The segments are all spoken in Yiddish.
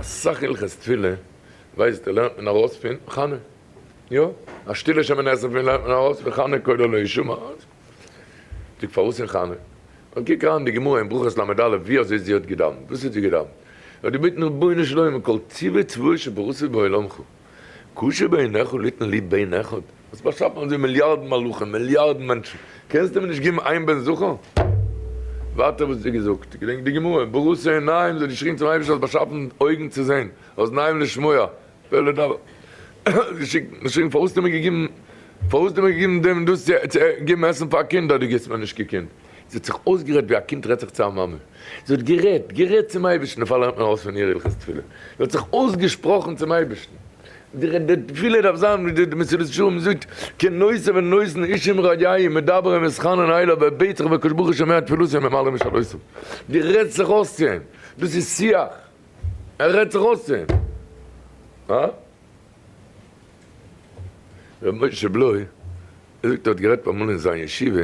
אסאך הלכות תפילה ווייסט איר לערנט מען ארויס פון חנה, יא, א שטילע שמונה עשרה פון לערנט מען ארויס פון חנה קולה לא ישמע, זאג פארוואס אין חנה? ווייל קוק אריין אין די גמרא אין ברכות ל' א ווי אזוי זי האט געדאווענט, וואס האט זי געדאווענט? זי האט געבעטן רבונו של עולם כל צבא צבאות שבראת בעולמך קשה בעיניך ליתן לי בן אחד, האסט באשאפן אזוי מיליארדן מלאכים, מיליארדן מענטשן, קענסטו מיר נישט געבן איין בן זכר? ווייטער וואס האט זי געזאגט? געדענק די גמרא, בראת עיניים, זי האט געשריגן צום אייבערשטן האסט באשאפן אויגן צו זען, אזניים לשמוע, פה לדבר. געשריגן פארוואס האסטו מיר געגעבן, פארוואס האסטו מיר געגעבן דעם דאס צו געבן עסן פאר א קינד אז דו גיבסט מיר נישט קיין קינד? זי האט זיך אויסגערעדט ווי א קינד רעדט זיך צו א מאמע, זי האט גערעדט, גערעדט צום אייבערשטן, דערפאר לערנט מען ארויס פון איר הלכות תפילה, זי האט זיך אויסגעשפראכן צום אייבערשטן, די תפילה דארף זיין ווי די מסילת ישרים זאגט, כנושא ונותן איש עם רעהו מדבר ומתחנן אליו, ער בעט זיך והקדוש ברוך הוא שומע תפילתו וממלא משאלותיו, דו רעדסט זיך אויס צו אים, דאס איז שיח, ער רעדט זיך אויס צו אים. הא? ר' משה בלוי זאגט ער האט גערעדט אמאל אין זיין ישיבה,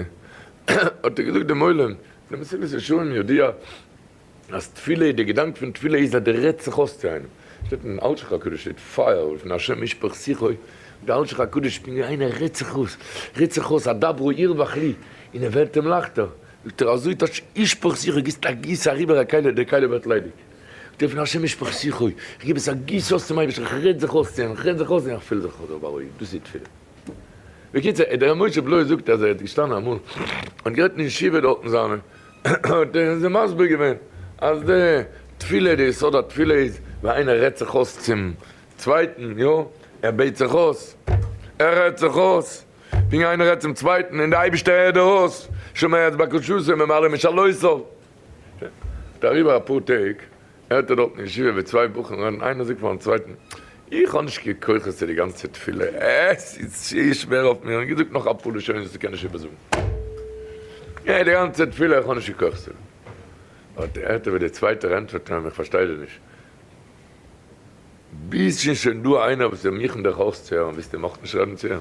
האט ער געזאגט דעם עולם, די מסילת ישרים יודיע אז תפילה איז די געדאנק פון תפילה איז אז די רעדסט זיך אויס צו איינעם, שטייט אין אלשיך הקדוש שטייט פייער לפני השם ישפך שיחו, די אלשיך הקדוש פונקט ווי איינער רעדט זיך אויס, רעדט זיך אויס אדברה ירווח לי, און ער ווערט אים לייכטער, זאגט ער אזוי טייטש ישפך שיחו גיסט א גיס אריבער א כלי די כלי ווערט ליידיג, זאגט ער לפני השם ישפך שיחו, איך גיב עס א גיס אויס צום אייבערשטן איך רעד זיך אויס צו אים, איך רעד זיך אויס און איך פיל זיך אזוי בארואיגט, דאס איז תפילה. בקיצור, דער ר' משה בלוי זאגט אז ער איז געשטאנען אמאל און גערעדט אין ישיבה דארטן זיינע, האט ער זיי מסביר געווען אז די תפילה, די יסוד התפילה איז ווען איינער רעדט זיך אויס צום צווייטן, יא, ער בעט זיך אויס, ער רעדט זיך אויס, ווי איינער רעדט צום צווייטן און די אייבערשטער הערט דיר אויס, שומע את בקשתו ממלא משאלותיו. אריבער אפאר טעג הערט ער דארט אין ישיבה ווי צוויי בחורים רעדן, איינער זאגט פארן צווייטן, איך האב נישט קיין כוחות צו די גאנצע תפילה, עס איז צו שווער אויף מיר, און געזאגט נאך אפאר לשונות וואס איך קען נישט איבערזאגן, יא די גאנצע תפילה איך האב נישט קיין כוחות צו דעם. האט הערט ער ווי דער צווייטער ענטפערט אים, איך פארשטיי דיר נישט, ביז ס'איז שוין דא איינער וואס איז מוכן דיך אויסצוהערן ווילסטו נאך נישט רעדן צו אים?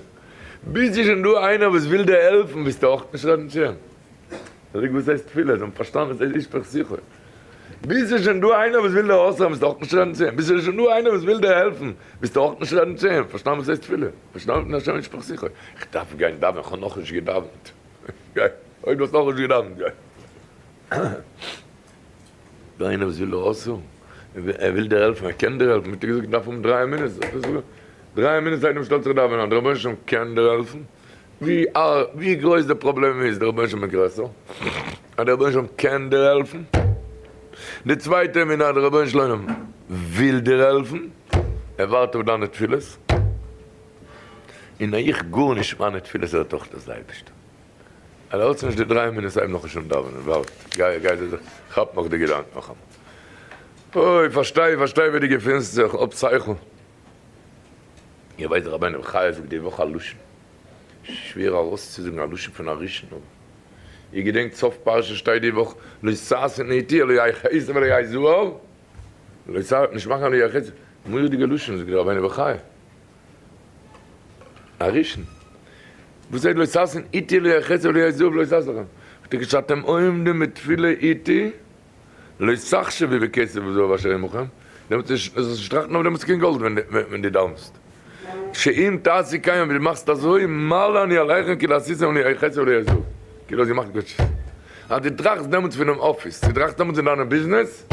ביז ס'איז שוין דא איינער וואס וויל דיר העלפן ווילסטו אויך נישט רעדן צו אים? זאג וואס הייסט תפילה? זיי האבן פארשטאנען וואס הייסט ישפך שיחו. ביז ס'איז שוין דא איינער וואס וויל דיר אויסהערן ווילסטו אויך נישט רעדן צו אים? ביז ס'איז שוין דא איינער וואס וויל דיר העלפן ווילסטו אויך נישט רעדן צו אים? פארשטאנען וואס הייסט תפילה? פארשטאנען פון השם ישפך שיחו? איך דארף גיין דאווענען, איך האב נאכנישט געדאווענט. גיי, אויב דו האסט נאכנישט געדאווענט גיי. דא איינער וואס וויל דיר אויסהערן, ער וויל דיר העלפן, ער קען דיר העלפן, האט ער געזאגט איך דארף האבן דריי מינוט, דריי מינוט זייט דעם שטעלט זיך דאווענען, אז דער רבונו של עולם קען דיר העלפן, ווי ווי גרויס די פראבלעם איז, דער רבונו של עולם איז גרעסער, אז דער רבונו של עולם קען דיר העלפן, די צווייטע אמונה אז דער רבונו של עולם וויל דיר העלפן, ער ווארט אויף דיינע תפילות, און איך גארנישט, מיינע תפילות הערט אויך דאס אייבערשטער. אז דו האלסט נישט די דריי מינוט הייב נאכנישט אן דאווענען, ווארט, גיי גיי זיי זיך, כאפ נאך די געדאנק נאכאמאל. אוי, פארשטיי, פארשטיי ווי דו געפינסט זיך, האב שכל. איר ווייסט רבינו בחיי זאגט די וואך א לשון, שווער ארויסצוזאגן א לשון פון א ראשון, אבער איר געדענקט סוף פרשה שטייט די וואך לא תעשון אתי אלהי כסף ואלהי זהב, לא תעשון, נישט מאכן אלהי כסף, מורא'דיגע לשון זאגט רבינו בחיי. א ראשון. וואס הייסט לא תעשון אתי אלהי כסף ואלהי זהב לא תעשו לכם? כשאתם עומדים בתפילה אתי לא תחשבו בכסף ובזהב אשר עמכם, דעמאלטס זאלסט נישט טראכטן אויף דעם וואס קיין גאלד ווען דו דאווענסט. שאם תעשי כן ווען דו מאכסט אזוי מלא אני עליכם כאילו עשיתם אלהי כסף ואלהי זהב, כאילו האסט געמאכט גוטשעס. אז דו טראכסט דעמאלטס פונעם אפיס, דו טראכסט דעמאלטס אין דיינע ביזנעס,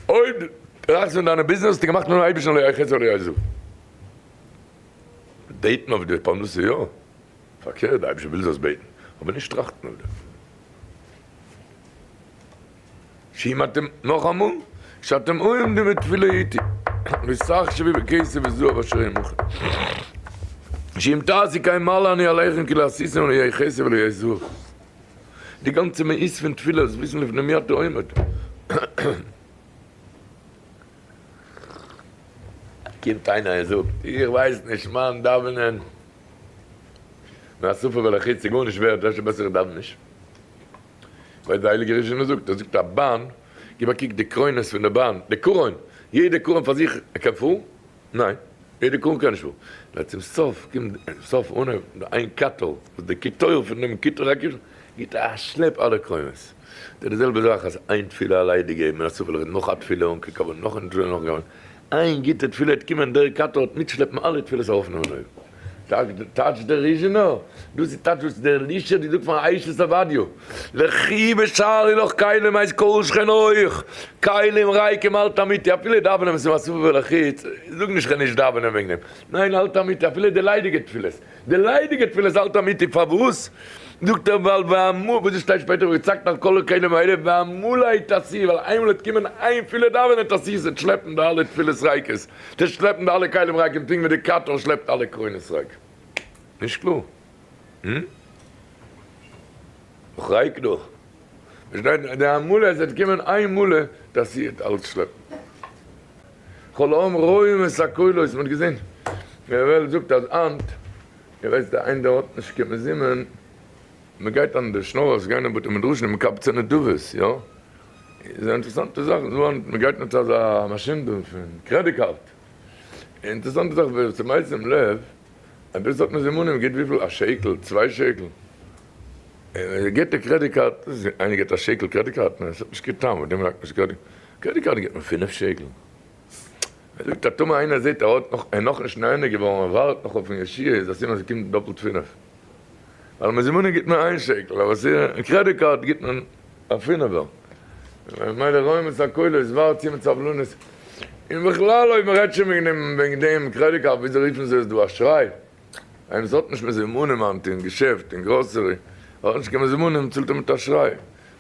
אויב טראכסט פון דיינע ביזנעס האסטו געמאכט נאר אייבערשטן אלהי כסף ואלהי זהב. בעטן אויף די פרנסה יא, פארקערט די אייבערשטער וויל זאלסט בעטן, אבער נישט טראכטן אויף דעם. שאם אתם, נאכאמאל, שאתם עומדים בתפילה איתי, וסך שבי בכסף וזהב אשר עמכם. שאם תעשי כן מעלה אני עליכם כי לא עשיתם אלהי כסף ואלהי זהב. די גאנצע מהות פון תפילה איז וויסן לפני מי אתה עומד. קומט איינער און זאגט, איך ווייס נישט, מיין דאווענען מהשפה ולחוץ איז גארנישט ווערט, אפשר בעסער איך דאווען נישט. ווייל די הייליגע ריזשינער זאגט, ער זאגט א באן, גיב א קוק די קרונות פון די באן, די קרוין, יעדע קרוין פאר זיך קען פארן? ניין, יעדע קרוין קען נישט פארן. נאר צום סוף קומט, סוף אנהויב, איין קאטל, וואס די קיטור פון דעם קיטור הקישון. גיט א שלעפ אלע קרונות. די זעלבע זאך אז איין תפילה א ליידיגע מן הצפון לרדת נאך א תפילה אן קיין כוונה נאך איין תפילה נאך כוונה איין גוטע תפילה וועט קומען דער קאטער וועט מיטשלעפן אלע תפילות ארויף נאר אויבן. טייטש דער ריזשינער, דאס איז טייטש וואס דער אלישע האט געזאגט פאר אשת עבדיו, לכי ושאלי לך כלים מאת כל שכניך, כלים ריקים אל תמעיטי, אפילו דאווענען ווען ס'איז מהשפה ולחוץ, זאג נישט כ'וועל נישט דאווענען וועגן דעם, ניין אל תמעיטי אפילו די ליידיגע תפילות, די ליידיגע תפילות אל תמעיטי, פארוואס? זאגט ער ווייל ואמור, וואס עס שטייט שפעטער וצעקת על כל הכלים האלה והמלא תשיאי, ווייל איינמאל וועט קומען איין תפילה דאווענען תשיאי, ס'וועט שלעפן די אלע תפילות ריקות, ס'וועט שלעפן די אלע כלים ריקים פונקט ווי די קאטאר שלעפט אלע קרונות ריק. נישט קלאר? הום? נאך ריק דא. פארשטייט די המלא עס וועט קומען איין מלא תשיאי וועט אלץ שלעפן. כל העם רואים את הקולות, מען האט געזען, די וועלט זאגט אז היינט, איר ווייסט די איינדער האט נישט קיין מזומן, מען גייט אן די שנארערס גייען אין בתי מדרשים מקבצי נדבות, יא? איז א אינטערעסאנטע זאך, דא היינט מען גייט מיט אזא מאשין דא פון credit card, אינטערעסאנטע זאך ווער ס'מייסט דעם לב, אז דאס האט מזומנים גיט וויפיל א שקל, צוויי שקל, און גיט די credit card, איינער גיט א שקל credit card, ניין עס האט נישט קיין טעם, אויף דעם לייגט מען נישט credit. Credit card גיט מען פינף שקל. ער זאגט אז טאמער איינער זעט ער האט נאך ער נאכנישט נהנה געווארן ער ווארט נאך אויפן ישועה איז א סימן אז ס'קומט דאפלט פינף. ווייל מזומנים גיט מען איין שקל אבער credit card גיט מען א פינעווער. ממילא רואים את הקולות ווארט צו מיט סבלנות. און בכלל אויב מ'רעדט שוין וועגן דעם וועגן דעם credit card וויאזוי רופן זיי עס דא אשראי. איינער וואס האט נישט מזומנים היינט אין געשעפט אין גראסערי האט נישט קיין מזומנים צאלט ער מיט אשראי.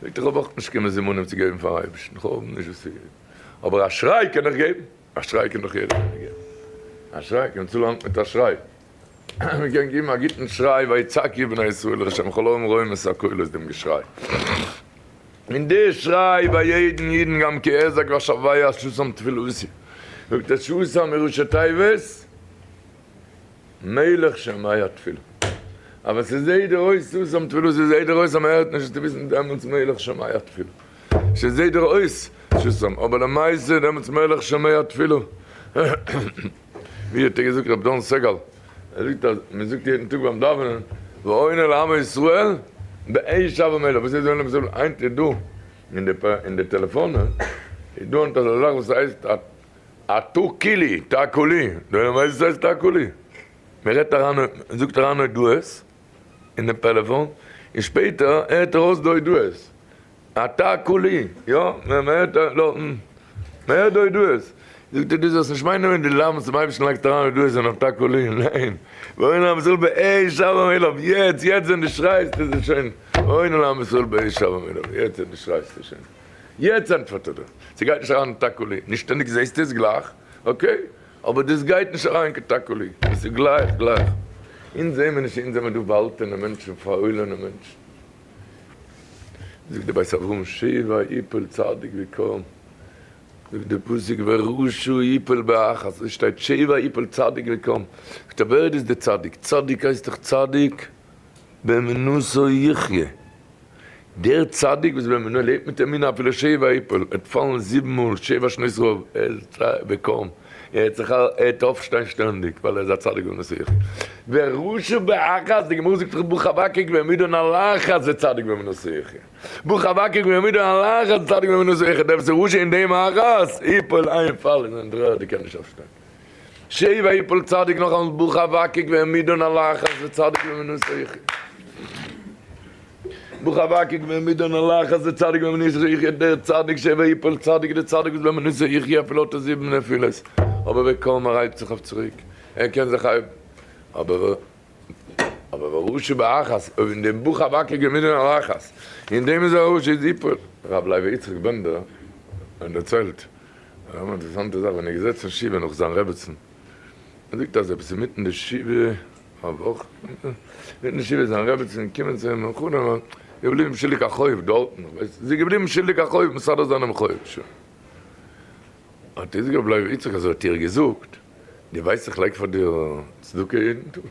זאגט איך האב אויך נישט קיין מזומנים צו געבן פארן אייבערשטן, איך האב נישט וואס צו געבן, אבער אשראי קען איך געבן, אשראי קען דאך יעדער איינער געבן, אשראי קען צאלן מיט אשראי, מען קען געבן א גוטן שריי ויצעקו בני ישראל אל ה' כל העם רואים את הקולות דעם געשריי, און די שריי ביי יעדן אידן גם כי אזעק ואשוע ששם תפילתי, זאגט ער ששם מראשי תיבות. מלך שומע תפילה. אבער ס'זעהט דיר אויס ששם תפילה, ס'זעהט דיר אויס אז מ'הערט נישט, זאלסטו וויסן דעמאלטס מלך שומע תפילה. ס'זעהט דיר אויס ששם, אבער למעשה דעמאלטס מלך שומע תפילה. ווי האט ער געזאגט ר' דן סגל, ער זאגט אז מ'זאגט יעדן טאג ביים דאווענען ועונה לעמו ישראל בעת שבים אליו, וואס איז עונה לעמו ישראל? היינט איז דא אין די טעלעפאנען איז דא היינט אזא זאך וואס הייסט א א תא כולי, תא כולי, דו ווייסט וואס הייסט תא כולי? מען רעדט אריין, מען זאגט אריין הודעות אין דעם פעלעפאן, און שפעטער הערט ער אויס די הודעות. א תא כולי, יא, מען הערט דארטן, מען הערט די הודעות. זאגט ער, דו זאלסט נישט מיינען ווען דו דאווענסט צום אייבערשטן לייגסטו אריין הודעות אין א תא כולי, ניין, ועונה לעם ישראל בעת שבים אליו, יעצט, יעצט ווען דו שרייסט איז עס שוין, ועונה לעם ישראל בעת שבים אליו, יעצט ווען דו שרייסט איז שוין. יעצט ענטפערט ער דיר, ס'גייט נישט אריין אין תא כולי, נישט שטענדיג זעסטו עס גלייך, okay, אבער דאס גייט נישט אריין קיין תא כולי, דאס איז גלייך גלייך, אונז זעמער נישט, אונז זעמער דא באהאלטענע מענטשן, פארהוילענע מענטשן. זאגט די בית אברהם שבע יפול צדיק וקם, זאגט די פסוק ורשע יפול באחת, אזוי שטייט שבע יפול צדיק וקם, זאגט ער ווער איז די צדיק, צדיק הייסט דאך צדיק באמונתו יחיה, דער צדיק וואס באמונה לעבט מיט אמונה אפילו שבע יפול, ער וועט פאלן זיבן מאל, שבע שנות רעב, ער איז וקם, ער וועט זיך ער וועט אויפשטיין שטענדיג, ווייל ער איז א צדיק באמונתו יחיה. ורשע באחת, די גמרא זאגט דאך בא חבקוק והעמידן על אחת זה צדיק באמונתו יחיה. בא חבקוק והעמידן על אחת זה צדיק באמונתו יחיה, דער וואס איז רשע אין דעם אחת, יפול איין פאל איז אין דר'ערד ער קען נישט אויפשטיין. שבע יפול צדיק נאכאמאל בא חבקוק והעמידן על אחת זה צדיק באמונתו יחיה. בא חבקוק והעמידן על אחת זה צדיק באמונתו יחיה, דער צדיק שבע יפול צדיק דער צדיק וואס באמונתו יחיה אפילו האט ער זיבן נפילות, אבער וקם ער הייבט זיך אויף צוריק, ער קען זיך הייבן, אבער אבער ורשע באחת, אויב אין דעם בא חבקוק והעמידן על אחת, אין דעם איז ער א רשע איז יפול. ר' לוי יצחק בענדער האט דערציילט אן אינטערעסאנטע זאך ווען ער איז געזעצן שבעה נאך זיין רעבעצן, ער זאגט אז עפעס אינמיטן די שבעה, א וואך מיטן שבעה זיין רעבעצין קומען צו אים אין חלום אז געבליבן שולדיג א חוב דארטן, כ'ווייס זי איז געבליבן שולדיג א חוב מסדר זיין דעם חוב, שוין. האט איציקל בלייב איציק אזוי האט איר געזאגט, דו ווייסט איך לייג פאר דיר צדקה יעדן טאג?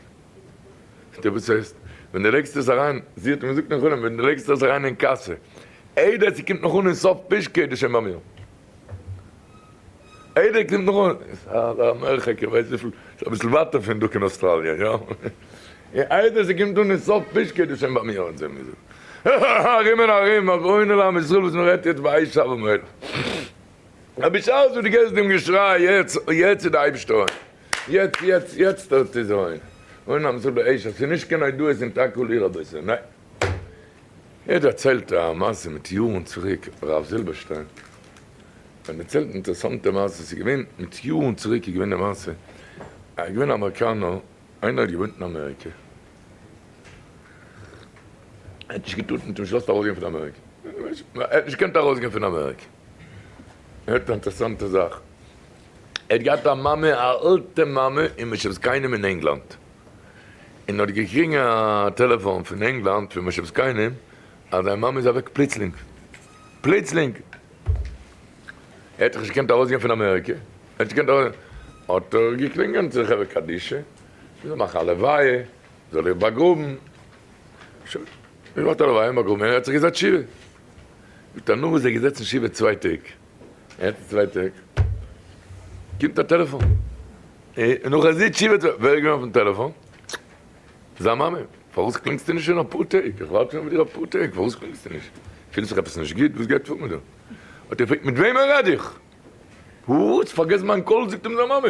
זאגט ער וואס הייסט? ווען דו לייגסט עס אריין, זי האט אים געזאגט אין חלום, ווען דו לייגסט עס אריין אין קאסע, איידער ס'קומט נאך אן אין סוף פישקע איז דאס שוין ביי מיר. איידער קומט נאך אן, איז א מרחק איך ווייס וויפיל, ס'איז אביסל ווייטער פון דא קיין אוסטראליע, יא? און איידער ס'קומט אן אין סוף פישקע איז דאס שוין ביי מיר האט זי מיר געזאגט. ארום און ארום, אויף עונה לעם ישראל וואס מען רעדט יעצט ביי שב ומעלה. א בשעת וואס דו געסט דעם געשריי יעצט, יעצט איז די אייבערשטער עונה, יעצט, יעצט, יעצט דארט איז עונה, עונה לעם ישראל באש, אז ס'איז נישט קיין הודאות אין תקעו לי רבותי, ניין. ער דערציילט א מעשה מיט יארן צוריק, הרב זילבערשטיין האט דערציילט אינטערעסאנטע מעשה, ס'איז געווען מיט יארן צוריק איז געווען די מעשה, איז געווען א אמעריקאנער, איינער האט געוואוינט אין אמעריקע, ער האט נישט געטארט מ'האט אים נישט געלאזט ארויסגיין פון אמעריקע, ער האט נישט געקענט ארויסגיין פון אמעריקע, הערט א אינטערעסאנטע זאך, ער האט געהאט א מאמע א אלטע מאמע אין מושב זקנים אין ענגלאנד, און האט געקריגן א טעלעפאן פון ענגלאנד פון מושב זקנים אז זיין מאמע איז אוועק פלוצלינג, פלוצלינג! ער האט דאך נישט געקענט ארויסגיין פון אמעריקע, ער האט נישט געקענט ארויס, האט ער געקלינגען צו די חברה קדישא, מען זאל מאכן א לוויה, זאל איר באגראבן, שוין, מען מאכט א לוויה און באגראבן, און ער האט זיך געזעצט שבעה, מיט א נאר איז ער געזעצן שבעה צוויי טעג, ער האט צוויי טעג, קומט א טעלעפאן, און נאך ער זיצט שבעה, ווער איז געווען אויפן טעלעפאן? זיין מאמע, פארוואס קלינגסטו נישט שוין אפאר טעג? איך ווארט שוין אויף דיר אפאר טעג, פארוואס קלינגסטו נישט? פילסט זיך עפעס נישט גוט? וואס גייט פאר מיט דיר? האט ער געפרעגט, מיט וועמען רעד איך? וואס? פארגעס מיין קול? זאגט אים זיין מאמע,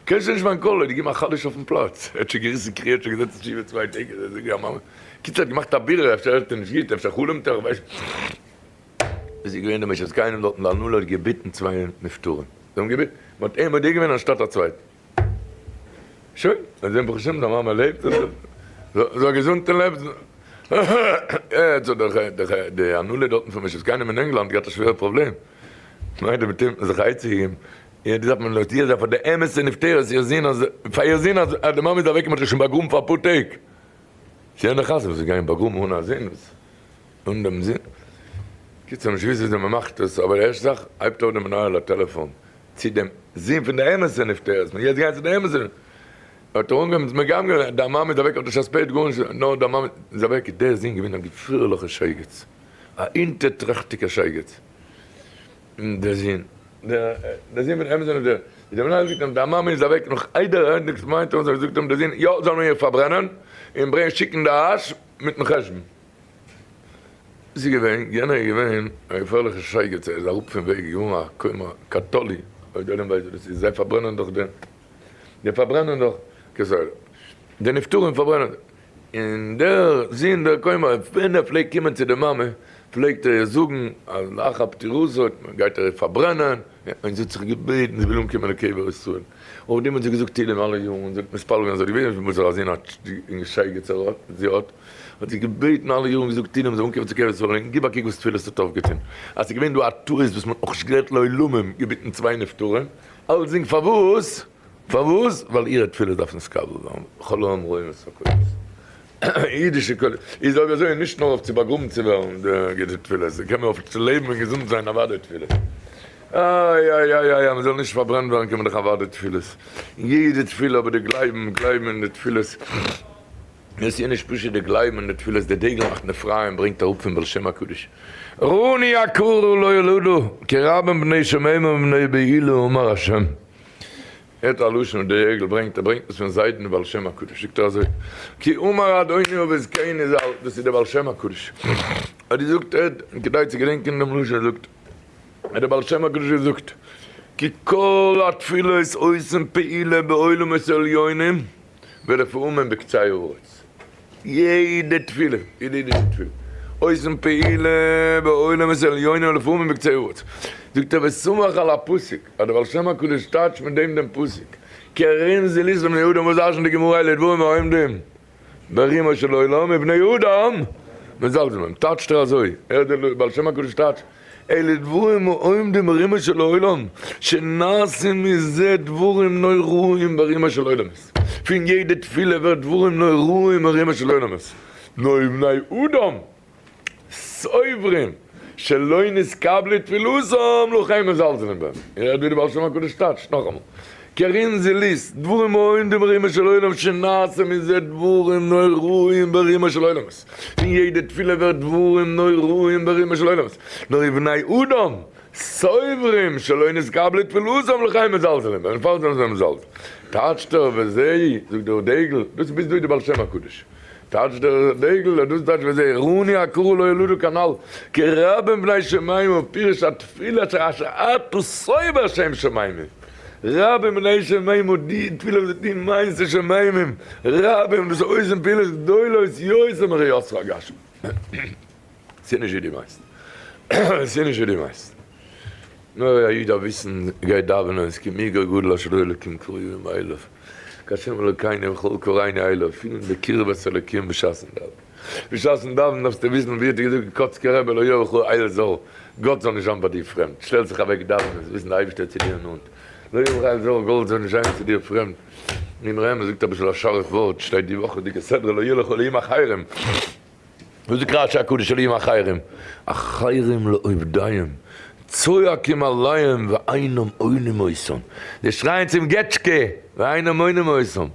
קענסט שוין נישט מיין קול? ער האט געגעבן א חלש אויפן פלאץ, ער האט שוין געריסן קריעה, ער האט שוין געזעצן שבעה צוויי טעג, ער זאגט זיין מאמע, קיצור ער האט געמאכט א בירור, אפשר הערט ער נישט גוט, אפשר חלומ'ט ער, איך ווייס נישט. איז געווען די משה'ס קיינעם דארטן, די הנהלה האט געביטן צוויי נפטרים, זיי האבן געביטן, מען האט אים מודיע געווען אנשטאט א צווייטן. שוין, זיי זענען ברוך השם, די מאמע לעבט, זאל געזונט און לעבן. יעצט האט די הנהלה דארטן פון משה'ס קיינעם אין ענגלאנד געהאט א שווערע פראבלעם, מיינט מיט אים זיך א עצה געגעבן, יעצט דארף מען להודיע זיין פאר די אמת'ע נפטרת איר זון אז, פאר איר זון אז די מאמע איז אוועק און מ'האט איר שוין באגראבן פאר אפאר טעג. ס'איז יענע חתן וואס איז געגאנגען באגראבן אן א זון, וואס אן דעם זון. קיצור, נישט געוואוסט וויאזוי מ'מאכט עס, אבער די ערשטע זאך הייבט אויף די מנהל א טעלעפאן צו דעם זון פון די אמת'ע נפטרת, מ'גייט גיין צו די אמת'ע, האט ער אנגעהויבן מגמגם זיין, דיין מאמע איז אוועק האט נישט אספעט גארנישט, נאר דיין מאמע איז אוועק איז דער זון געווען א געפערליכע שייגעץ, א אונטערטרעכטיגע שייגעץ, און דער זון, דער זון פון די אמת'ע נפטרת, איז דער מנהל זאגט אים דיין מאמע איז אוועק נאך איידער ער ענדיגט מיינט ער זאגט אים דער זון יא זאל מען איר פארברענען און ברענגען שיקן די אש מיטן חשבון. איז געווען, יענער איז געווען א געפערליכע שייגעץ, ער איז אראפ פון וועג, געווארן א כומר קאטולי, אויב די עולם ווייסט וואס דאס איז, זיי פארברענען דאך די, די פארברענען דאך, כסדר, די נפטרים פארברענען, און דער זון דער כומר, ווען ער פלעגט קומען צו די מאמע, פלעגט ער איר זאגן אז לאחר פטירתו גייט ער איר פארברענען, און זי האט זיך געבעטן זי וויל אנקומען לקבר ישראל, אויף דעם האט זי געזאגט תהילים אלע יארן, און זי האט מתפלל געווען, זי האט געוואוסט וואס פאר א זון א שייגעץ ער האט, זי האט. האט זי געבעטן אלע יארן געזאגט תהילים זאל אנקומען צו קבר ישראל און גיב א קוק וואס תפילות האט אויפגעטון אז ס'איז געווען דא א טעות וואס מ'האט נאכנישט געהערט לעולמים געביטן צוויי נפטרים אלצדינג פארוואס פארוואס ווייל אירע תפילות דארף נתקבל ווערן כל העם רואים את הקולות אידישע קולות איז אויב אזוי נישט נאר אויף צו באגראבן צו ווערן די תפילות קען מען אויף צו לעבן און געזונט זיין אוודאי תפילות איי איי איי איי אז מ'זאל נישט פארברענט ווערן קען מען דאך אוודאי תפילות יעדע תפילה אבער די גלייבן גלייבן אין די תפילות. דאס איז נישט פשוט די גלייבן אין די תפילות די דגל מחנה אפרים ברענגט אראפ פון בעל שם הקדוש רוני עקרה לא ילדו כי רבים בני שוממה ובני בעילה אמר השם הערט א לשון וואס די דגל ברענגט ער ברענגט עס פון זיידן בעל שם הקדוש זאגט ער אזוי כי אמר אדוני ובזקני ז"ל דאס איז די בעל שם הקדוש האט געזאגט ער כדאי צו געדענקען דעם לשון ער זאגט האט דער בעל שם הקדוש געזאגט כי כל התפילות עושים פעולה בעולמות העליונים ולפעמים בקצה הארץ, יעדע תפילה, יעדע אידישע תפילה, עושים פעולה בעולמות העליונים ולפעמים בקצה הארץ, זאגט ער וסמך על הפסוק, אז דער בעל שם הקדוש טייטשט מיט דעם דעם פסוק, כי רמזו ליסטים בני אדם וואס דרש'נט די גמרא אלה דברים העומדים ברומו של עולם ובני אדם מזלזלים בהם, טייטשט ער אזוי, ער דער בעל שם הקדוש טייטשט, אלה דברים העומדים ברומו של עולם, שנעשים מזה דברים נוראים ברומו של עולמות, פון יעדע תפילה ווערט דברים נוראים ברומו של עולמות, נאר ובני אדם סוברים שלא נתקבלה תפילתם לכן מזלזלין בהם, איר הערט ווי די בעל שם הקדוש טייטשט? נאכאמאל, קרין זילית, דברים העומדים ברומו של עולם שנעשה מזה דברים נוראים ברומו של עולמות, פון יעדע תפילה ווערט דברים נוראים ברומו של עולמות, נאר ובני אדם סוברים שלא נתקבלה תפילתם לכן מזלזלין בהם, דערפאר זענען זיי מזלזל. טייטשט ער וזהו, זאגט דער דגל, דאס איז ביז דא איז די בעל שם הקדוש. טייטש דער דגל אז דאס טייטש וזה רוני הכרו לא ילודו כנל כי רבים בני שמים ופירש התפילה אשר אתה סובר שם שמים רבים בני שמים און די תפילה וואס די מיינסט שמים רבים דאס עושים פעולות גדולות יותר מראייתך הגשמית ס'איז נישט ווי דו מיינסט ס'איז נישט ווי דו מיינסט נאר א איד דארף וויסן גייט דאווענען עס קומט מיר גדול אשר לא אלקים קרובים אליו כהשם אלוקינו בכל קראנו אליו, פילן די קרבת אלוקים בשעת'ן דאווענען. בשעת'ן דאווענען דארפסטו וויסן ווי האט געזאגט די קאצקער רבי לא יארך אל זר, גאט זאל נישט זיין ביי דיר פרעמד, שטעל זיך אוועק דאווענען, זאלסט וויסן די אייבערשטער איז צו דיר נאנט, לא יארך אל זר, גאט זאל נישט זיין צו דיר פרעמד. אמרי אמת זאגט אביסל א שארף ווארט, שטייט די וואכעדיגע סדרה לא ילך אלהים אחרים. וואס זאגט רשי הקדוש אלהים אחרים? אחרים לעובדיהם, צועקים עליהם ואינם עונים אותם, זיי שרייען צום געטשקע ואינם עונים אותם,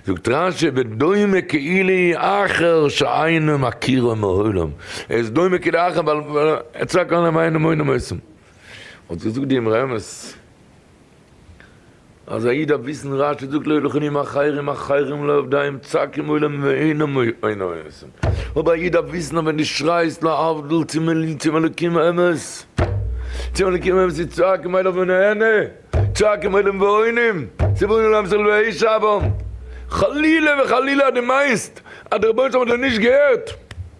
זאגט רשי ודומה כאילו אחר שאינו מכירו מעולם, ער איז דומה כאילו אחר ווייל ער צועק עליהם ואינם עונים אותם, האט געזאגט די אמרי אמת. אז א איד דארף וויסן רשי זאגט לא ילכו אחרים אחרים לעובדיהם צועקים עולם ואינם עונים אבער א איד דארף וויסן אז ווען דו שרייסט להבדיל צום אלוקים אמת צום אלוקים אמת איז צועקים אליו ונענה צועקים עולם ועונים ציוונו לעם ישראל והשבם חלילה וחלילה אז דו מיינסט אז דער רבונו של עולם האט דיר נישט געהערט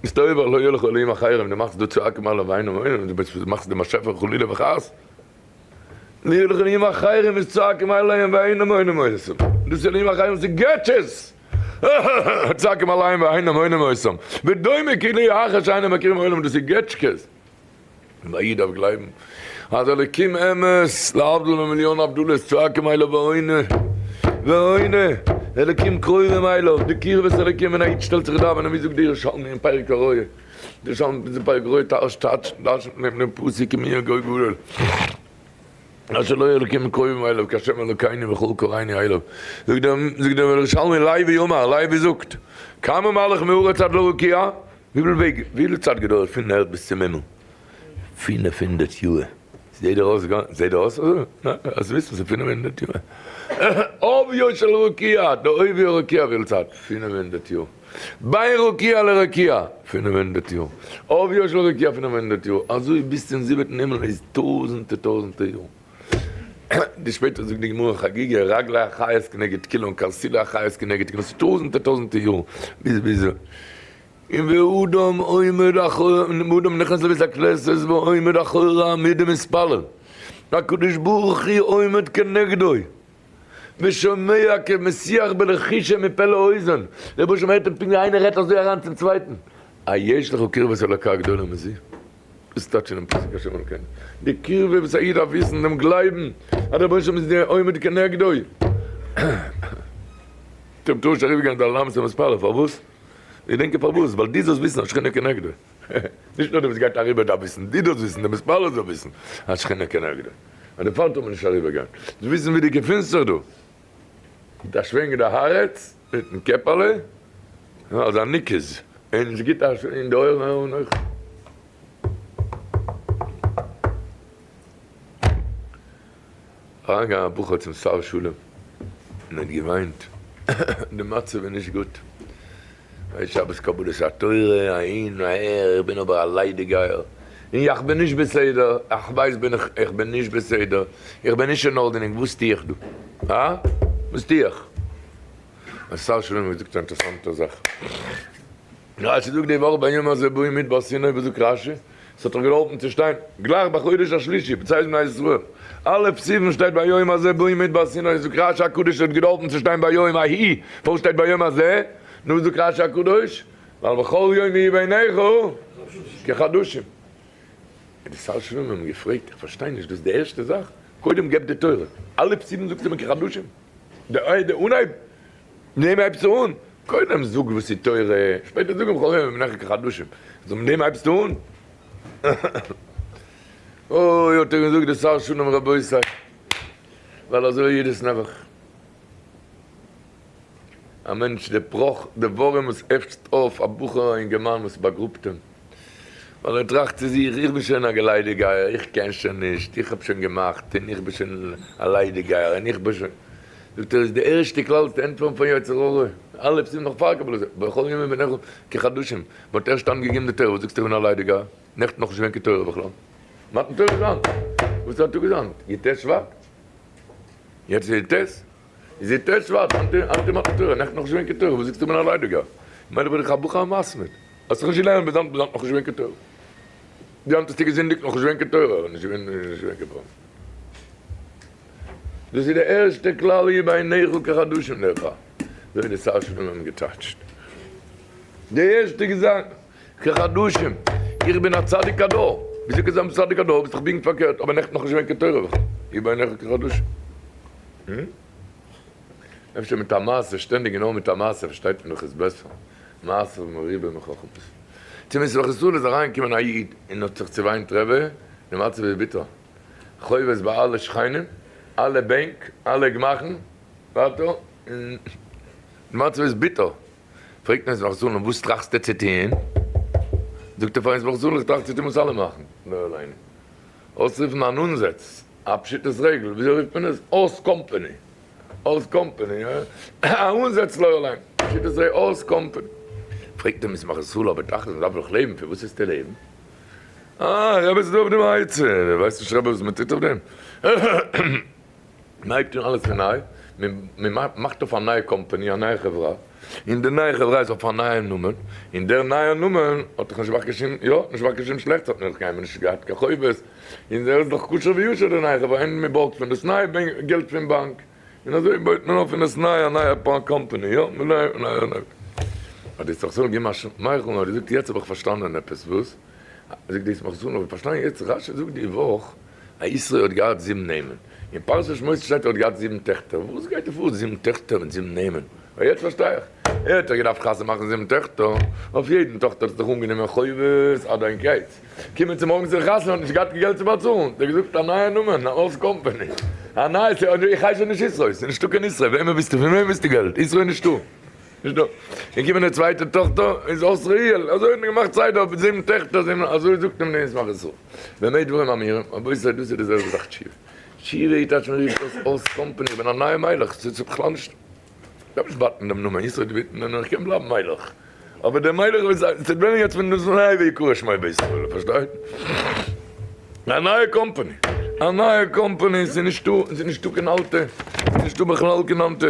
ביסטו עובר לא ילכו אלהים אחרים דו מאכסט דא צועקים אליו ואינם עונים דו מאכסט דעם באשעפער חלילה וחס נלך אלהים אחרים איז צועקים אליהם ואינם עונים אותם, דאס איז אלהים אחרים וואס איז געטשעס, צועקים אליהם ואינם עונים אותם, ודומה כאילו אחר שאינם מכירים עולם דאס איז געטשקעס, און א איד דארף גלייבן אז אלוקים אמת להבדיל ממיליאן הבדלות צועקים אליו ועונה ועונה, אלוקים קרובים אליו, די קרבת אלוקים ווען א איד שטעלט זיך דאווענען ווי זאגט די ירושלמי אין פרק הרואה, די ירושלמי אין פרק הרואה טייטשט דרש'נט מען דעם פסוק מי הגוי גדול אשר לא אלוקים קרובים אליו כהשם אלוקינו בכל קראנו אליו, זאגט דער זאגט דער ירושלמי לוי אמר, לוי זאגט, כמה מהלך מארץ עד לרקיע, וויפיל וועג וויפיל צייט געדויערט פון ערד ביז צום הימל? 500 יאר. זעט דיר אויס זעט דיר אויס אזוי? ניין, אז וויסן ס'איז 500 יאר. עוביו של רקיע, די עובי הרקיע וויפיל צייט? 500 יאר. בין רקיע לרקיע, 500 יאר. עוביו של רקיע 500 יאר. אזוי ביז צום זיבעטן הימל איז טויזענטער טויזענטער יאר. די שפעטער זאגט די גמרא חגיגה רגלי החיות כנגד כולן קרסולי החיות כנגד כולן ס'איז טויזענטער טויזענטער יאר ביז ביז און ואדם עומד אחור ואדם נכנס לבית הכנסת ועומד אחורי העמוד ומתפלל הקדוש ברוך הוא עומד כנגדו ושומע כמשיח בלחישה מפה לאוזן, דער רבוש ע הערט אים פונקט ווי איינער רעדט אזוי אריין צום צווייטן, היש לך קרבת אלוקה גדולה מזו? דאס טייטש אינעם פסוק השם אלוקינו, די קירבה וואס א איד דארף וויסן, דעם גלייבן אז דער רבונו של עולם איז דער עומד כנגדו. טוב, טאר נישט אריבערגיין די אלארמס און מתפלל, פארוואס? איך דענק פארוואס, ווייל דו זאלסט וויסן אז שכינה כנגדו. נישט נאר דער וואס גייט אריבער דארף וויסן, דו דארפסט וויסן, דער מתפלל זאל וויסן אז שכינה כנגדו. און דערפאר טאר מען נישט אריבערגיין. זאלסט וויסן ווי דו געפינסט זיך דא. מיט א שווענק אין די הארץ, מיטן קעפעלע, אזא ניקוז, און עס גיט א אין די אויערן און אויך. אריינגעגאנגען א בחור צום שר שלום און האט געוויינט, די מצב איז נישט גוט, ווייל שבת קבלת התורה, אהין אהער, איך בין אבער א ליידיגייער, און יאך בין נישט בסדר, איך ווייס בין איך, איך בין נישט בסדר, איך בין נישט אין ארדענונג, וואס טו איך דא? הא? וואס טו איך? האט שר שלום געזאגט א אינטערעסאנטע זאך. רשי זאגט די וואך ביום הזה באו מדבר סיני וואס זאגט רשי? עס האט דאך געהאלפן צו שטיין גלייך בחודש השלישי בצאת בני ישראל א' סיוון שטייט ביום הזה באו מדבר סיני זאגט רשי הקדוש עס האט געדארפן צו שטיין ביום ההיא פארוואס שטייט ביום הזה? נו וואס זאגט רשי הקדוש? ווייל בכל יום יהיו בעיניך כחדשים. די שר שלום האבן געפרעגט איך פארשטיי נישט דאס איז די ערשטע זאך קודם געב די תורה א' סיוון זאגסטו מיר כחדשים די אנהייב נעם הייבסטו אן, קודם זאג וואס איז תורה, שפעטער זאג אים חכמים מנחה כחדשים, זאג מיט דעם הייבסטו אן? אוי האט ער געזאגט די שר שלום רבותי, ווייל אזוי איז עס נעבעך, א מענטש די בראך די ווארעם וואס עפענט אויף א בחור א אינגערמאן וואס באגראבט אים, ווייל ער טראכט צו זיך איך בין שוין א געליידיגייער איך קען שוין נישט, איך האב שוין געמאכט און איך בין שוין א ליידיגייער און איך בין שוין. זאגט ער איז די ערשטע כלל צו ענטפערן פארן יצר הרע. אלע פסוקים נאך פאר קבלת, בכל יום יהיו בעיניך כחדשים, מען האט ערשט היינט געגעבן די תורה, וואס זאגסטו איך בין א ליידיגייער, נעכטן נאך נישט געווען קיין תורה בכלל, מתן תורה איז היינט, וואס איז א טאג איז היינט? י ט שבט? יעצט איז י ט? איז י ט שבט, היינט איז מתן תורה, נעכטן נאך נישט געווען קיין תורה, וואס זאגסטו איך בין א ליידיגייער, מילא בין איך א בחור א מתמיד, האסט זיך נישט געלערנט ביז היינט ביז היינט נאך נישט געווען קיין תורה, ווי היינט האסטו געזינדיגט נאך נישט געווען קיין תורה, נישט געווען נישט געווען קיין פראבלעם. דאס איז די ערשטע כלל יהיו בעיניך כחדשים דערפאר, אזוי ווי די שר שלום האבן געטייטשט די ערשטע געזאנג כחדשים, איך בין א צדיק הדור, וויאזוי קען זיין צדיק הדור ביסט דאך פונקט פארקערט, אבער נעכטן נאכנישט געווען קיין תורה בכלל, יהיו בעיניך כחדשים. אפשר מיט א מעשה, שטענדיג און נאר מיט א מעשה פארשטייט מען דאך עס בעסער, מעשה מרובה מחכמות. צום ישמח ישראל איז אריינגעקומען א איד און האט זיך צעוויינט רבי, די מצב איז ביטער, חובות ביי אלע שכנים, אלע בענק, אלע גמח'ן, ווייטער, און די מצב איז ביטער. פרעגט אים ישמח ישראל, נו וואס טראכסטו צו טון? זאגט ער פאר ישמח ישראל, איך טראכט צו טון וואס אלע מאכן, לא עלינו, אויסרופן אן אנזעץ, א פשיטת רגל, וויאזוי רופט מען עס? אויס קאמפעני, אויס קאמפעני, א אנזעץ לא עלינו, פשיטת רגל, אויס קאמפעני. פרעגט אים ישמח ישראל, אבער תכלית מען דארף דאך לעבן, פון וואס וועסטו לעבן? אה, רבי ס'איז דא אויף דעם א עצה, ווייסט נישט רבי וואס מען טוט אויף דעם? מען הייבט אן אלעס פון ניי, מען מאכט אויף א נייע קאמפאני, א נייע חברה, און די נייע חברה איז אויף א נייעם נאמען, און דער נייער נאמען האט דאך נישט געמאכט קיין שום, יא, נישט געמאכט קיין שום שלעכטס, האט מען דאך קיינמאל נישט געהאט קיין חובות, און ער איז דאך כשר וישר די נייע חברה, און מען בארגט פון דאס ניי געלט פון באנק, און אזוי בויט מען אויף פון דאס ניי א נייע קאמפאני, יא, מען נייע. האט די ישמח ישראל געגעבן א שמייכל און האט געזאגט, יעצט האב איך פארשטאנען עפעס, וואס? זאגט די ישמח ישראל, האב איך פארשטאנען יעצט, רשי זאגט די וואך, א יתרו האט געהאט זיבן נעמען. אין פרשת שמות שטייט ער האט געהאט זיבן טעכטער. וואס גייט דא פאר זיבן טעכטער מיט זיבן נעמען? אה יעצט פארשטיי איך. ער האט דאך געדארפט חתונה מאכן זיבן טעכטער. אויף יעדן טאכטער האט ער זיך אנגענומען חובות עד אין קץ. קומען צו מארגן צו די חתונה האט נישט געהאט קיין געלט צו באצאלן. האט ער געזאגט א נייע נאמען, א אויס קאמפעני. א נייע, איך הייס שוין נישט יתרו, ס'איז נישטא קיין יתרו. וועמען ווילסטו, פון וועם ווילסטו געלט? יתרו איז נישטא. נישט דא. און קומען די צווייטע טאכטער איז אויס רעיעל, אזוי האט מען געמאכט סדר אויף זיבן טעכטער, זיבן, אזוי זאגט אים די ישמח ישראל. במה דברים אמורים, רבותי דאס איז די זעלבע זאך תשובה. תשובה איז טייטש מען רופט אויס אויס קאמפעני, איך בין א נייע מיילעך, ס'איז בכלל נישט, כ'דארף נישט בייטן דעם נאמען, ישראל דוד, ניין איך קען בלייבן מיילעך, אבער דער מיילעך וועט זיין, ס'וועט ווערן יעצט פון דאס ניי ויקרא שמו בישראל, פארשטייט? א נייע קאמפאני, א נייע קאמפאני, ס'איז נישטא, ס'איז נישטא קיין אלטע, ס'איז נישטא בכלל קיין אלטע,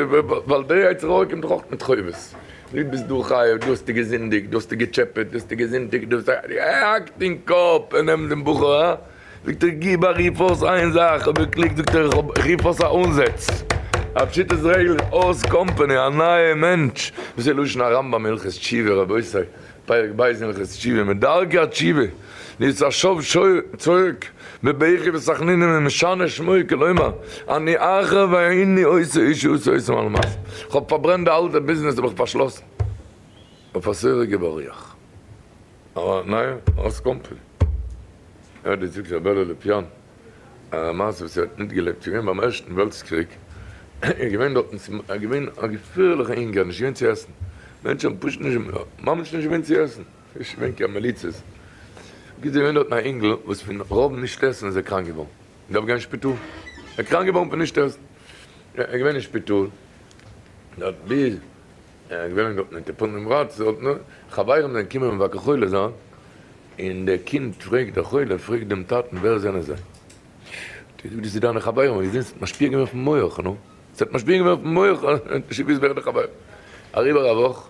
ווייל דער יצר הרע קומט דאך אויך מיט חובות, דו ביסט דא חייב, דא האסטו געזינדיגט, דא האסטו געטשעפעט, דא האסטו געזינדיגט, דא האסטו, ער האקט אין קאפ, ער נעמט דעם בחור, הא? זאגט ער, גיב א רוף אויס איין זאך, אויב ער קלוגט זאגט ער, איך רוף אויס א אנזעץ, א פשיטת רגל, אויס קאמפאני, א נייע מענטש, דאס איז לשון הרמב"ם הלכות תשובה, רבותי. פרק ב' אין הלכות תשובה, מדרכי התשובה, להיות השב צועק בבכי ותחנונים ומשנה שמו כלומר, אני אחר ואיני עושה איש עושה עושה מעל מעשה, כ'האב פארברענט די אלטע ביזנעס האב איך פארשלאסן אויף א סורג ובריח, א נייע אויס קאמפעני, ער האט געזאגט ר' בערל לופיאן. א מעשה וואס ער האט מיטגעלעבט, ס'איז געווען ביים ערשטן וועלטס קריג, איז געווען דארטן, ס'איז געווען א געפערליכע הונגער, נישט געווען צו עסן, מענטשן האבן פשוט נישט, ממש נישט געווען צו עסן, נישט געווען קיין מליצות, בקיצור איז געווען דארטן א אינגל וואס פון רוב נישט עסן איז ער קראנק געווארן, געדארפט גיין אין שפיטאל, ער איז קראנק געווארן פון נישט עסן, ער איז געווען אין שפיטאל, דארט ביז ער איז געווען דארטן אין טיפול נמרץ, דארטן, חברים זענען געקומען מבקר חולה זיין, און דער קינד פרעגט, דער חולה פרעגט דעם טאטן, ווער זענען זיי? האט ער געזאגט, דאס איז דיינע חברים, האט געזען ס'האט משפיע געווען אויפן מח, נו, ס'האט משפיע געווען אויפן מח, האט נישט געוואוסט ווער די חברים. אריבער א וואך,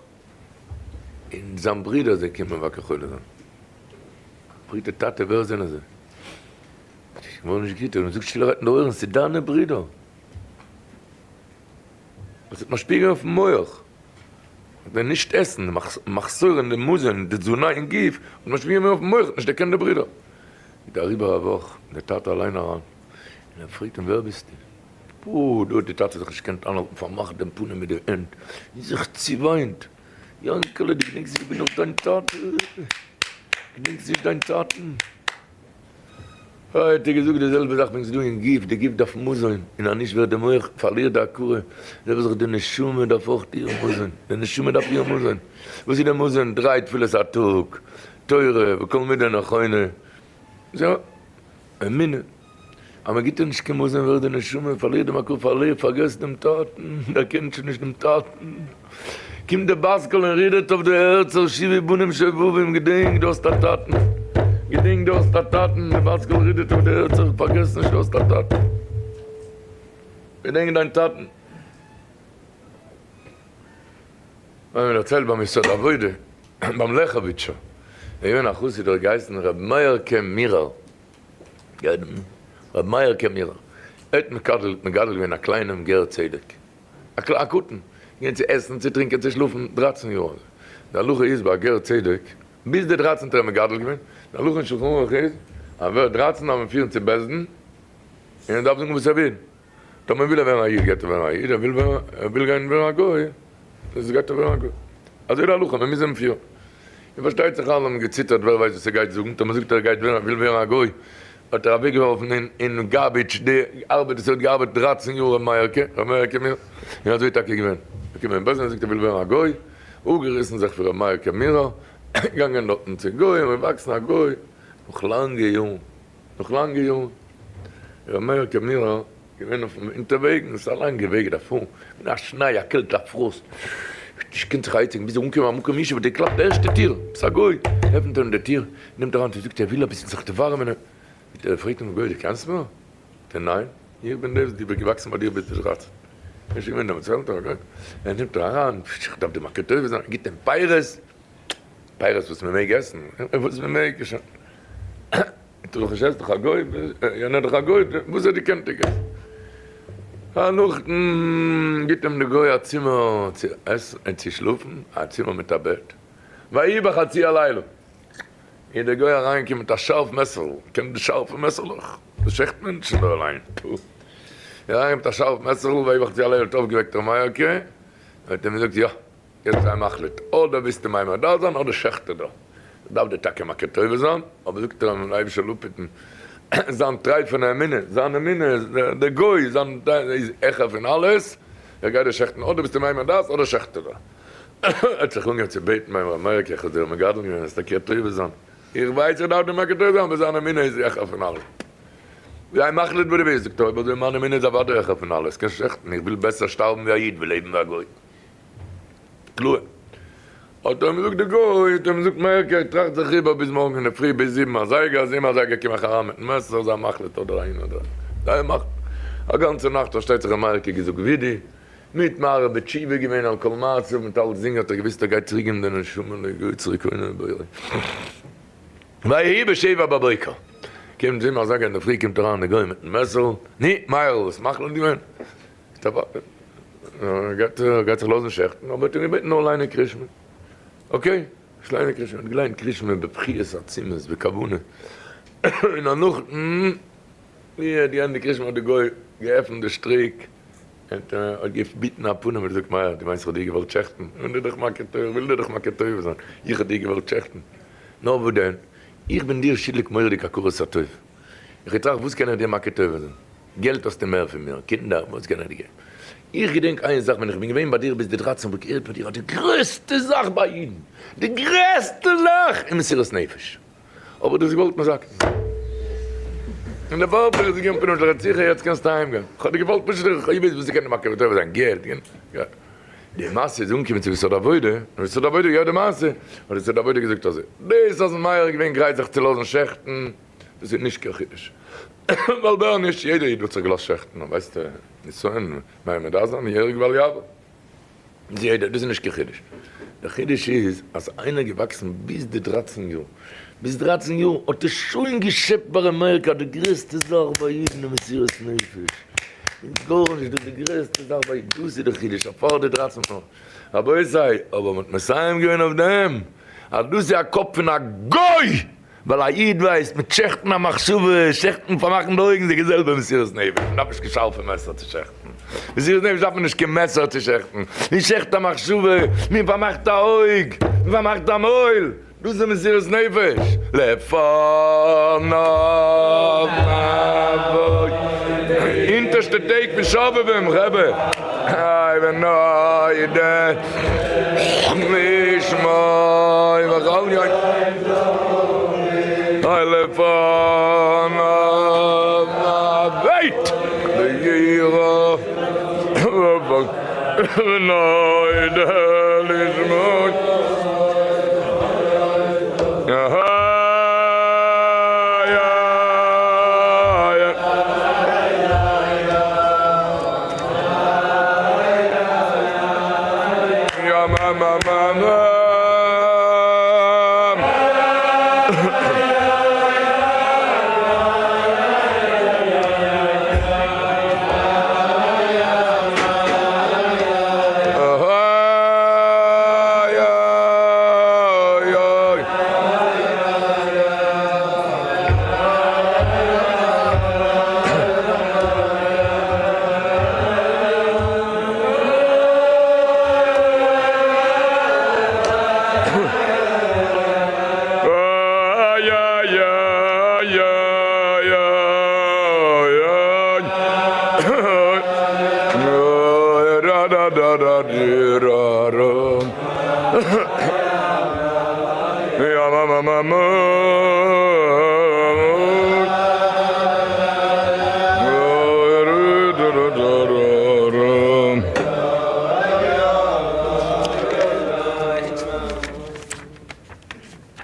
און זיין ברודער איז געקומען מבקר חולה זיין. פרעגט דער טאטע, ווער זענען זיי? האט ער געווארן נישט גוט, און זאגט שטילערהייט אין די אויערן, ס'איז דיינע ברידער. עס האט משפיע געווען אויפן מח. ווען נישט עסן, די מחסור אין די מזון, די תזונה אין גוף, האט משפיע געווען אויפן מח, נישט דערקענט די ברידער. איז אריבער א וואך, דער טאטע אליין אריין, און ער פרעגט אים ווער ביסטו? פו, דא האט די טאטע זיך נישט געקענט איינהאלטן, פארמאכט דעם פנים מיט די הענט, און זיך צעוויינט, יאנקעלע דו געדענקסט נישט איך בין נאך דיין טאטע? געדענקסט נישט דיין טאטן? האט ער געזאגט די זעלבע זאך ווען ס'איז דא אין גוף, די גוף דארף מזון, און אז נישט ווערט די מח פארלירט די הכרה, די זעלבע זאך די נשמה דארף אויך איר מזון, די נשמה דארף איר מזון, וואס איז די מזון? דריי תפילות א טאג, תורה וכל מידה נכונה, זהו, אמונה, אז מען גיבט איר נישט קיין מזון ווערט די נשמה פארלירט דעם הכרה, פארלירט, פארגעסט דעם טאטן, דערקענט שוין נישט דעם טאטן. קומט די בת קול און רודערט אויף די הערצער, שובו בנים שובבים, געדענק דו האסט א טאטן, געדענק דו האסט א טאטן, די בת קול רודערט אויף די הערצער, פארגעס נישט דו האסט א טאטן, געדענק דיין טאטן. האט מיר דערציילט ביים יסוד העבודה ביים לעכעוויטשער איז געווען א חסיד האט געהייסן ר' מאיר'קע מירער, ר' מאיר'קע מירער, ער האט מגדל געווען א קליינעם גר צדק, א קטן, געווען צו עסן צו טרינקען צו שלאפן דרייצן יאר, די הלכה איז ביי א גר צדק ביז די דרייצנטע ער מגדל געווען, די הלכה אין שלחן ערוך איז אז ווערט דרייצן דארף מען פירן צו בית דין און ער דארף זאגן וואס ער וויל. טאמער וויל ער ווערן א איד גייט ער ווערן א איד, ער וויל ווערן ער וויל גיין ווערן א גוי, דאס גייט ער ווערן א גוי. אזוי די הלכה, מען מוז אים פירן. און פארשטייט זיך אלע האבן געציטערט ווער ווייסט וואס ער גייט זאגן, טאמער זאגט ער ער גייט ווערן ער וויל ווערן א גוי, האט ער אוועקגעווארפן אין אין garbage די ארבעט וואס ער האט געארבעט דרייצן יאר ר' מאיר'קע, ר' מאיר'קע מיר, און אזוי איז טאקע געווען. געקומען אין בית דין זאגט ער וויל ווערן א גוי, אפגעריסן זיך פון ר' מאיר'קע מירער, געגאנגען דארטן צו גוים, געוואקסן א גוי, נאך לאנגע יארן. נאך לאנגע יארן איז ר' מאיר קעמירער געווען אויפן אונטערוועגנס, א לאנגע וועג דארף פארן, אין א שניי, א קעלט, א פראסט, נישט געקענט זיך עצה'ן, ביז ער אנגעקומען א מקום ישוב האט ער געקלאפט די ערשטע טיר, עפעס א גוי, עפנט אים די טיר, נעמט אריין, זאגט ער וויל אביסל זיך דערווארעמען, פרעגט אים דער גוי דו קענסט מיר? זאגט ער ניין, איך בין דער וואס דו ביסט געוואקסן ביי דיר ביז די דרייצן, ער איז שוין געווען דעמאלטס עלטער, א גוי, ער נעמט אריין, איך דארף דיר מכיר טובה זיין, גיבט אים פירות, פירות וואס מען מעג עסן, וואס מען מעג, שוין. דו דאך נישט עסט דאך א גוי, יענער דאך א גוי, וואס האט געקענט ער געסן? נאכדעם גיט אים די גוי א צימער צו עסן און צו שלאפן, א צימער מיט א בעט, ויהי בחצי הלילה, איז דער גוי אריינגעקומען מיט א שארף מעסערל, קענט די שארפע מעסערלעך? דאס שעכט מענטשן דא אליין, טפו, איז אריינגעקומען מיט א שארף מעסערל, ויהי בחצי הלילה האט אויפגעוועקט ר' מאיר'קע, האט אים געזאגט, יא. יעצט זיי מחליט, אדער ווילסטו מיימר דארט זיין אדער שעכט ער דא. דארף דיר טאקע מכיר טובה זיין, אבער זאגט ער אים אייבישטער זאל אפהיטן זיין טרייפענע אמונה, זיין אמונה, דער גוי, זיין איז העכער פון אלעס, ער גייט דיר שעכטן, אדער ביסטו מיימר דאס אדער שעכט ער דא. ער האט זיך אנגעהויבן צו בעטן ביים ר' מאיר'קע איך האב דיר מגדל געווען זאלסט מכיר טובה זיין, איך ווייס איך דארף דיר מכיר טובה זיין אבער זיין אמונה איז העכער פון אלעס. זיי מחליט וואס דו ווילסט, זאגט ער אויב אזוי מיין אמונה איז אוודאי העכער פון אלעס, קענסט שעכטן, איך וויל בעסער שטארבן ווי א איד ווי לעבן ווי א גוי. קלאר. האט ער אים געזאגט די גוי האט אים געזאגט מאיר'קע איך טראכט זיך איבער ביז מארגן אינדערפרי ביז זיבן אזייגער זיבן אזייגער קום איך אריין מיטן מעסער זיי מחליט אדער אהין אדער אהין זיי מחליט א גאנצע נאכט פארשטייט זיך האט מאיר'קע געזאגט וידוי מיט מהרהר בתשובה געווען על כל מעשיו מיט אלצדינג האט ער געוויסט ער גייט צוריק געבן די נשמה ליוצרי קונו ובוראו ויהי בשבע בבוקר קומט זיבן אזייגער אינדערפרי קומט אריין די גוי מיטן מעסער נו מאיר'ל וואס מחליט געווען? ער גייט זיך לאזן שעכטן, אבער האט אים געבעטן נאר ליינען קרישמע. okay, איך ליין קרישמע. ער האט געליינט קרישמע בבכיות עצומות, בכוונה. און נאכדעם ווי ער האט געענדיגט קרישמע האט די גוי געעפנט די שטריק, און האט געביטן א פנים, האט געזאגט, מאיר, דו מיינסט איך האב דיר געוואלט שעכטן? איך בין דיר דאך מכיר טוב, איך וויל דיר דאך מכיר טוב זיין, איך האב דיר געוואלט שעכטן? נאר וואס דען, איך בין דיר שולדיג מורא'דיג הכרת הטוב. איך האב געטראכט וואס קען איך דיר מכיר טוב זיין? געלט האסטו מער פון מיר, קינדער, וואס קען איך דיר געבן? איך געדענק איין זאך, ווען איך בין געווען ביי דיר ביז די דרייצן האב איך געהערט פון דיר אז די גרעסטע זאך ביי אידן, די גרעסטע זאך איז מסירות נפש. אבער דו האסט געוואלט מזכה זיין. און דערפאר האב איך דיר געגעבן פינף רציחה, יעצט קענסטו אהיים גיין. איך האב דיר געוואלט פשוט, איך ווייס וואס איך קען דיר מכיר טוב זיין, געלט, די מעשה איז אנגעקומען צו יסוד העבודה, און יסוד העבודה געהערט די מעשה, האט יסוד העבודה געזאגט אזוי, דאס אז מאיר איז געווען גרייט זיך צו לאזן שעכטן, דאס איז נישט קיין חידוש, ווייל ווער נישט, יעדער איד וואלט זיך געלאזט שעכטן, ווייסט ניסיון, מיין מען דארף זיין יהרג ואל יעבור, איז יעדער, דאס איז נישט קיין חידוש, דער חידוש איז אז איינער געוואקסן ביז די דרייצן יאר, ביז דרייצן יאר האט ער שוין געשעפט ביי ר' מאיר'קע די גרעסטע זאך ביי אידן איז מסירות נפש, און גארנישט, דאס איז די גרעסטע זאך ביי אידן, דאס איז די חידוש, אז פאר די דרייצן יאר, רבותי, אבער מען האט מסיים געווען אויף דעם אז דאס איז א קאפ פון א גוי! ווייל א איד ווייסט מיט שעכטן א מחשבה, שעכטן פארמאכן די אויגן איז די זעלבע מסירות נפש, מען דארף נישט קיין שארפע מעסער צו שעכטן, מסירות נפש דארף מען נישט קיין מעסער צו שעכטן, מען שעכט א מחשבה, מען פארמאכט א אויג, מען פארמאכט א מויל, דאס איז מסירות נפש, לפניו נבוא, אונטערשטע טעג פון שובבים חברה, איי ונודה לשמו בכל יום איי לפניו נבוא ביראה ונודה. לשמו.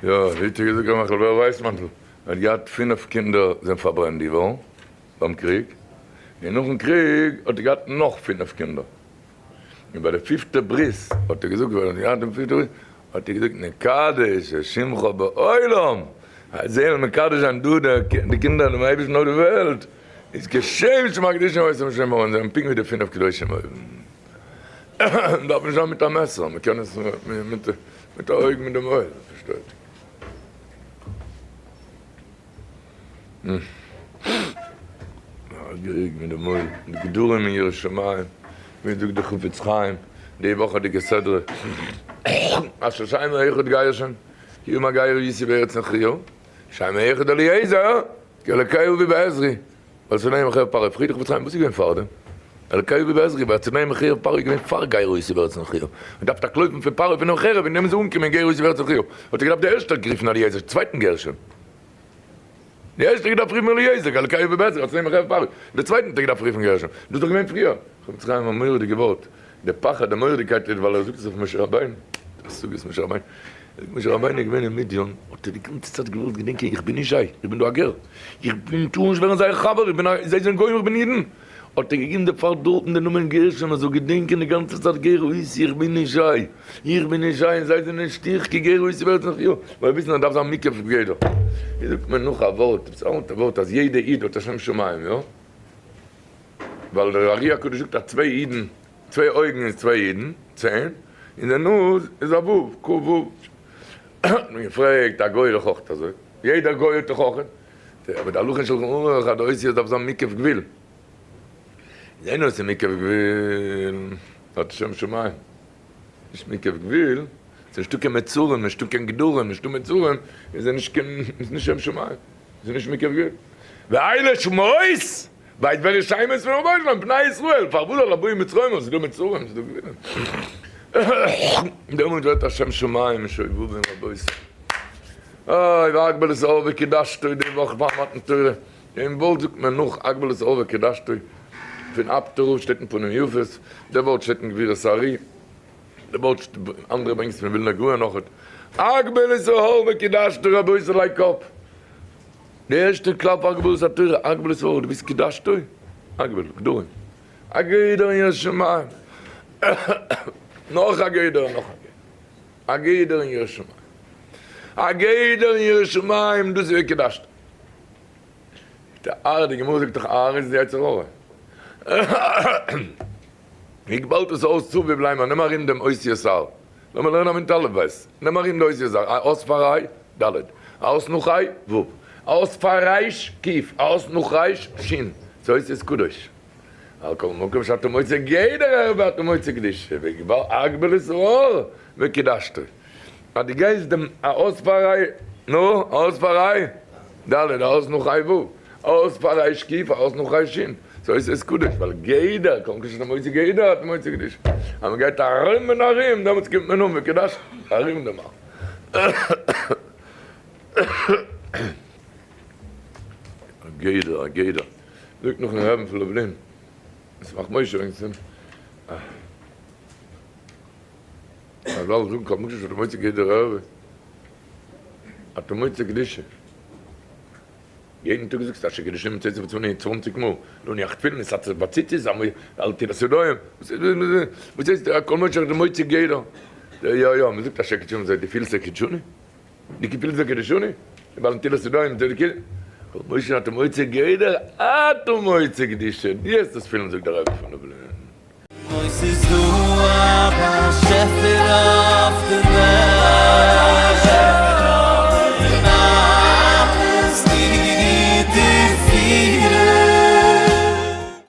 יא, ווי האט ער געזאגט ר' מיכל בער ווייסמאנטל, ער האט געהאט פינף קינדער זענען פארברענט געווארן ביים קריג, און נאכן קריג האט ער געהאט נאך פינף קינדער, און ביי די פיפטע ברית האט ער געזאגט ווען ער האט געהאט דעם פיפטע ברית האט ער געזאגט נקדש את שמך בעולם, אז זיי וועלן מקדש זיין דא די קינדער דעם אייבערשטן אויף די וועלט, איז כשם שמקדישים אותם לשם און זיי זענען פונקט ווי די פינף קדושים אויבן. דארף נישט זיין מיט א מעסער, מען קען עס מיט א אויג מיט דעם אויער, פארשטייט. געהעריג מיט די מויל, די גדרים אין יראת שמים, ווי זאגט די חפץ חיים, די וואכעדיגע סדרה, אשר שם האחד גרשון, כי יאמר גר הייתי בארץ נכריה, שם האחד אליעזר, כי אלקי אבי בעזרי, והצנעי מחרב פרעה, פרעגט די חפץ חיים וואס איז געווען פארדעם? אלקי אבי בעזרי, והצנעי מחרב פרעה איז געווען פאר גר הייתי בארץ נכריה, מען דארף טאקע לויפן פון פרעה פונעם חרב און דעם איז אנגעקומען גר הייתי בארץ נכריה, האט ער געדארפט די ערשטע רופן אליעזר, צווייטן גרשון. די ערשטע געדארפט רופן אליעזר, אלקי אבי בעזרי, והצנעי מחרב פרעה, די צווייטן האט ער געדארפט רופן גרשון, דאס איז דאך געווען פריער. חפץ חיים א מורא'דיגע ווארט, די פחד די מורא'דיגקייט איז ווייל ער זאגט עס אויף משה רבינו, דאס זאג עס משה רבינו, משה רבינו איז געווען אין מדין, האט ער די גאנצע צייט געוואלט געדענקען איך בין נישט זיי, איך בין דא א גר, איך בין טאר נישט ווערן זייער חבר, איך בין א, זיי זענען גוים איך בין אידן, האט ער געגעבן דערפאר דארטן די נאמען גרשון מען זאל געדענקען די גאנצע צייט גר הייתי איך בין נישט זיי, איך בין נישט זיי און זיי זענען נישט איך, כי גר הייתי בארץ נכריה, ווייל וויסן אז דארף זיין מוקף גדר. ווי זאגט מען נאך א ווארט, עפעס א אלטע ווארט אז יעדע איד האט א שם שמים, יא? ווייל דער ארי הקדוש זאגט אז צוויי אידן, צוויי אויגן איז צוויי אידן, צען, און די נאז איז א ו', ק ו. האט מען געפרעגט, א גוי איז דאך אויך אזוי, יעדער גוי האט דאך אויך, אבער די הלכה אין שלחן ערוך אז די אותיות דארף זיין מוקף גבול. איז איינער וואס איז מוקף גבול האט שם שמים, נישט מוקף גבול, ס'איז נישטא קיין מצרים, נישטא קיין גדרים, נישטא מצרים, איז ער נישט קיין, איז נישט שם שמים, איז נישט מוקף גבול. ואלה שמות! ווייסט ווער איז שמות פון רבונו של עולם? בני ישראל! פארוואס זאל לבוא מצרים? ס'איז דא מצרים, ס'איז דא גבולים. דעמאלט ווערט א שם שמים שובבים רבותי. אוי והגבל את ההר וקידשתו די וואך פאר מתן תורה. דעם ווארט זאגט מען נאך הגבל את ההר וקידשתו פון אפטער רב שטייט אין פנים יפות, דער ווארט שטייט אין גבורת הארי, דער ווארט אנדערע ברענגט עס פון ווילנא גאון אויכעט. הגבל את ההר וקידשתו רבותי לייג אפ. די ערשטע קלאפ הגבלת התורה, הגבלת האור, דו ביסט קדשתו? הגבל, גדרים. א גדר אין יראת שמים. נאך א גדר און נאך א גדר. א גדר אין יראת שמים. א גדר אין יראת שמים, דאס איז וקדשתו. די אר, די גמרא זאגט דאך אר איז די יצר הרע. הגבלת את האות סביב לאמר, נעם ארום דעם אותיות הר. לאמיר לערנען א מינוט אלף בית. נעם ארום די אותיות הר. א אות פאר ה', ד'. א אות נאך ה', ו'. א אות פאר ר', ק'. א אות נאך ר', ש'. ס'איז אותיות קדוש. על כל מקום שאתה מוצא גדר ערווה אתה מוצא קדושה, והגבל את ההר וקידשתו. אז דו גייסט דעם א אות פאר ה', נו, א אות פאר ה', ד', א אות נאך ה', ו'. א אות פאר ר', ק', א אות נאך ר', ש'. ס'איז אותיות קדוש, ווייל גדר, כל מקום שאתה מוצא גדר אתה מוצא קדושה. אז מ'גייט ארום און ארום, דעמאלטס קומט מען אן וקידשתו, ארום דעם הר. א גדר, א גדר. זאגט נאכן רבין פון לובלין, ישמח משה וועגן צום. חזל זאגן כל מקום שאתה מוצא גדר ערווה אתה מוצא קדושה. יעדן טאג זאגסטו אשר קדשנו במצוותיו וצונו צוואנציג מאל, להניח תפילין להתעטף בציצית, על נטילת ידיים, וואס הייסט כל מקום שאתה מוצא גדר? יא יא, מען זאגט אשר קדשנו במצוותיו, דו פילסט קדשנו? דו פילסט קדשנו? ועל נטילת ידיים, כל מקום שאתה מוצא גדר אתה מוצא קדושה, דו העסט עס פילן זאגט דער רבי פון לובלין. אוי ס'איז דא א באשעפער אויף די וועלט.